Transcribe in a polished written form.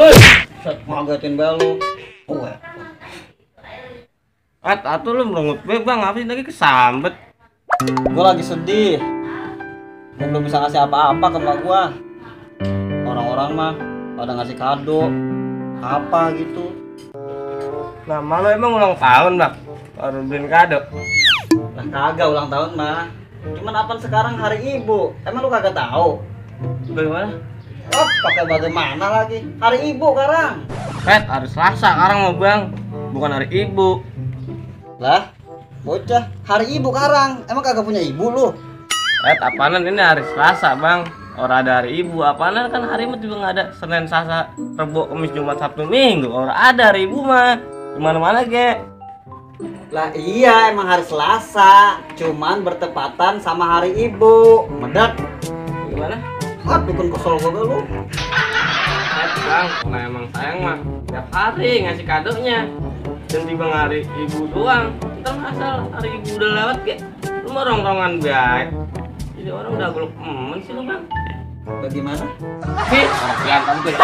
Woi, ngagetin belu. Weh. Atuh lu merengut be bang, apa sih lagi kesambet? Gue lagi sedih. Gue belum bisa ngasih apa-apa ke emak gue. Orang-orang mah pada ngasih kado apa gitu. Nah, malu emang ulang tahun bang, baru beliin kado. Lah kagak ulang tahun mah. Cuman apaan sekarang hari ibu? Emang lu kagak tahu? Bagaimana? Oh, pakai bagaimana lagi? Hari ibu sekarang. Hari Selasa sekarang mau bang, bukan hari ibu. Lah, bocah, hari ibu sekarang. Emang kagak punya ibu lu? Apaanan ini hari Selasa bang, orang ada hari ibu. Apaanan kan hari ibu juga nggak ada. Senin, Selasa, Rabu, Kamis, Jumat, Sabtu, Minggu. Orang ada hari ibu mah. Gimana-mana ge. Lah iya emang hari Selasa, cuman bertepatan sama hari ibu. Medak. Gimana? Aduh kan kesel gue lu. Bang, nah emang sayang mah tiap hari ngasih kadonya. Dan tiba hari ibu doang. Ntar asal hari ibu udah lewat kayak lu mah rongrongan baik. Jadi orang udah golok sih lu bang. Bagaimana? Orang kelihatan tuh.